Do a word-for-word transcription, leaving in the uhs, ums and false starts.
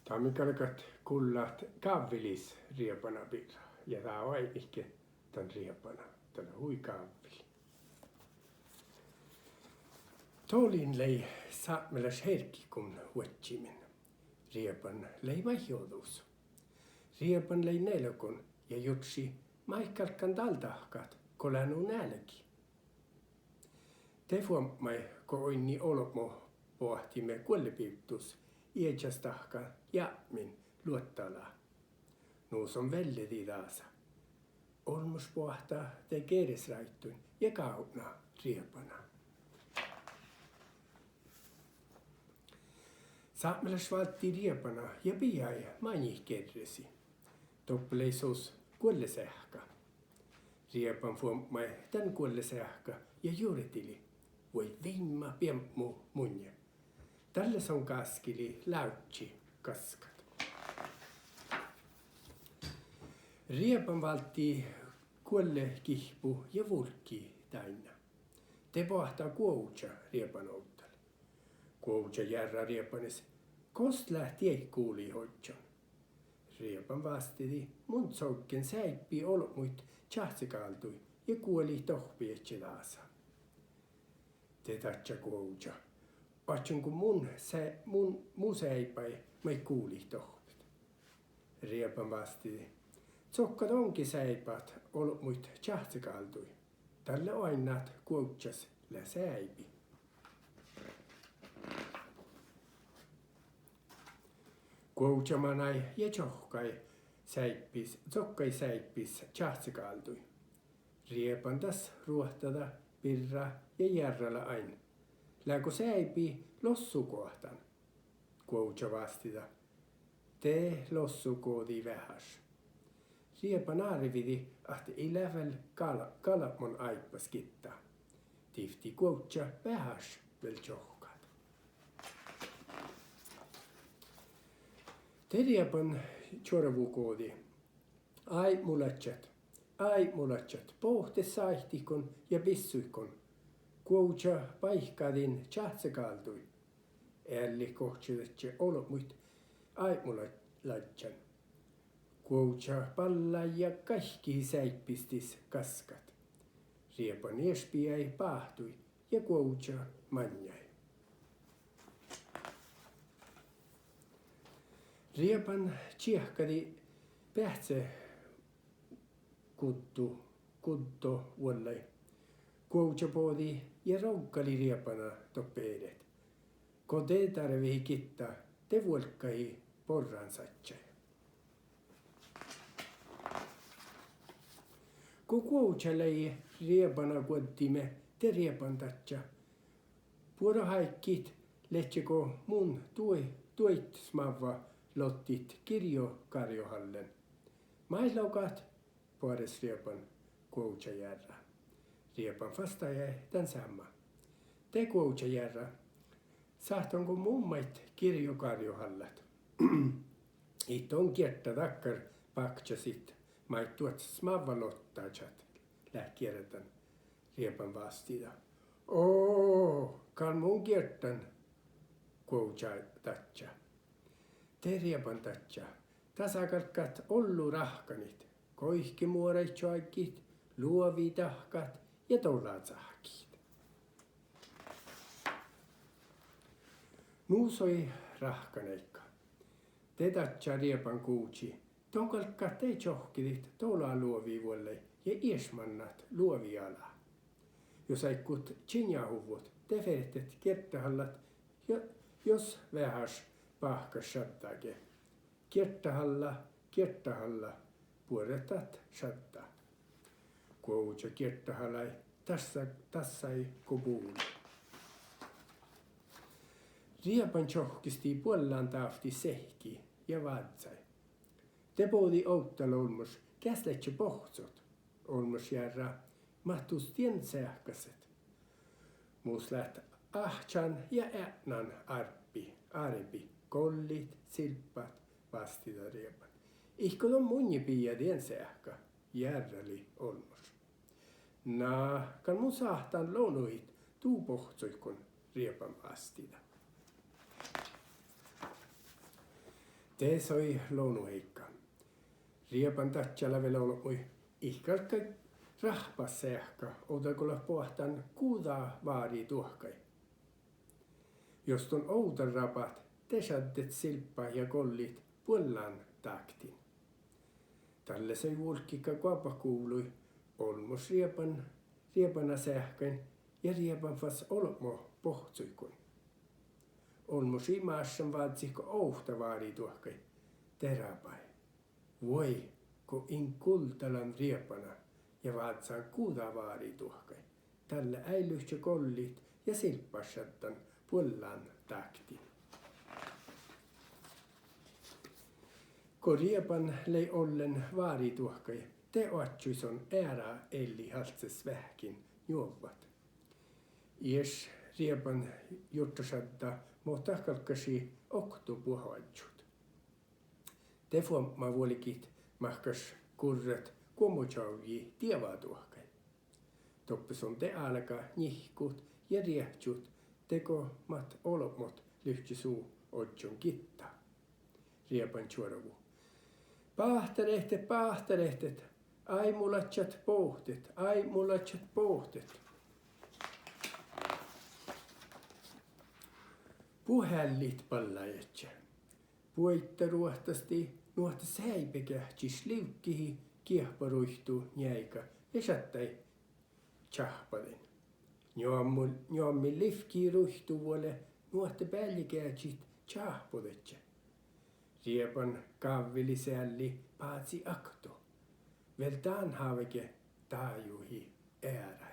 Dá mii galgat gullat gávvilis riebana birra. Ja dá oaidnihii dan riebana. Dat lea hui gávvil. Dolin lei sápmelaš hergiiguin vuodjimin. Rieban lei maid jođus. Rieban lei nelgon ja jurddašii maid galggan dal dahkat go lea nu nealgi. De fuobmai go oinnii olbmo boahtime guollebivddus iežas dahkan jápmin luotta ala. Nu son velledii dasa. Olmmoš boahtá de geresráidduin ja gávdná riebana. Sápmelaš válddii riebana ja bijai maŋit gerresiid. Doppe lei sus guolleseahka. Rieban fuobmai dan guolleseahka ja jurdilii: Vuoi viimma biebmu munnje. Dalle son gáskkilii lávžži gaskat. Rieban válddii guollegihpu ja vulggii dainna. De boahtá guovža rieban ovdal. Guovža jearrá riebanis: Gos leat dieid guliid ožžon? Rieban vástidii: Mun coggen seaibi olbmuid čáhcegálduid ja guoliid dohppeječčaid dasa. De dadjá guovža: Oaččun go mun se-, mun, mu seaibi maid guliid dohppet? Rieban vástidii: Cokka don ge seaibat olbmuid čáhcegálduid. Dalle oainnát guovžžas lea seaibi. Guovža manai ja čohkkái seaibis, cokkai seaibis čáhcegálduid. Rieban das ruohtadá birra ja jearralá ain: Leago seaibi lossugoahtán? Guovža vástidá: De lossugođii veaháš. Rieban árvidii ahte ii leat vel gal-, galbmon áibbas gitta. Divttii guovžža veaháš vel čohkkát. De rieban čuorvugođii: Áibmulaččat, áibmulaččat, bohtet sáittiguin ja bissuiguin! Guovža bajkádin čáhcegálduid. Eallit gohčodedje olbmuid áibmulaččain. Guovža ballái ja gaikehii seaibistis gaskat. Rieban ieš bijai báhtui ja guovža maŋŋái. Rieban čiehkadii beahce guddo, guddo vuollái. Guovža bođii ja roggalii riebana doppe eret. Go de dárvehii gitta, de vuolggahii borransažžai. Go guovža lei riebanaguoddime, de rieban dadjá: Buoret áiggit ledje go mun duo-, duoit smávva lottit girjogárjohallen. Maid logat? Boares rieban guovža jearrá. Rieban fas dajai dan seamma. De guovža jearrá: Sáhtán go mun maid girjogárjohallat? It don gierda dakkár bákčasit maid duot smávva lottážat leat gierdan. Rieban vástidá: Oo, gal mun gierdan. Guovža dadjá. De rieban dadjá: Dasa galggat ollu ráhkkanit, goikemuoraid čoaggit, luovi dahkat ja dola cahkkehit. Nu soai ráhkkaneigga. De dadjá rieban guovžii: Don galggat de čohkkedit dola luovi vuollái ja ieš mannat luovi ala. Jus áiggut čiŋahuvvot, de fertet gierdahallat, jo-, jos veaháš báhkaš šaddá ge. Gierdahallat, gierdahallat, buoret dat šaddá. Guovža gierdahalai, dasa-, dasai go bului. Rieban čohkkestii buollán dávtti sehkii ja vázzái. De bođii ovddal olmmoš: Geas ledje bohccot? Olmmoš jearrá: Mat dus dien seahkaset? Mus leat áhčán ja eatnán árbi, árbi, gollit, silbbat, vástidá rieban. Ihkko don munnje biejá dien seahka? Jearralii olmmoš. Na, gal mun sáhtán lonuhit du bohccuiguin, rieban vástidá. De soai lonuheigga. Rieban dadjala vel olbmuid: It galgga rahpas seahka, ovdal go leat boahtán guđa vári duohkai. Jus don ovdal rabat, de šaddet silbbat ja gollit buollán dáktin. Dalle soai vulggit goabbát guvlui olmmoš rieban, riebana seahkain ja rieban fas olbmo bohccuiguin. Olmmoš ii máššan vázzit go ovtta vári duohkai. De rabai: Vuoi, go in guldalan riebana ja vázzán guđa vári duohkai, dalle eai livčče gollit ja silbbat šaddan buollán dáktin. Go rieban lei ollen vári duohkai, de oaččui son eará ellit alcces veahkkin njuovvat. Ieš rieban jurddašadda, mo dat galggašii okto buot oažžut. De fuobmá vuolgit mahkáš gurrat guomočoavjji dieva duohkai. Doppe son de álgá njihkkut ja riehčut, dego mat olbmot livčče su ožžon gitta. Rieban čuorvu: Báhtarehtet, báhtarehtet, áibmulaččat bohtet, áibmulaččat bohtet. Buot eallit ballájedje. Buoidda ruohtastii, nu ahte seaibegeahčči livggihii giehparuittu njeaiga ja šattai čáhpadain. Njoammu-, njoammi livggihii ruittu vuole, nu ahte bealjegeažit čáhpodedje. Rieban gávvilii sealli bázii okto. Vel dán hávege dájuhii eará.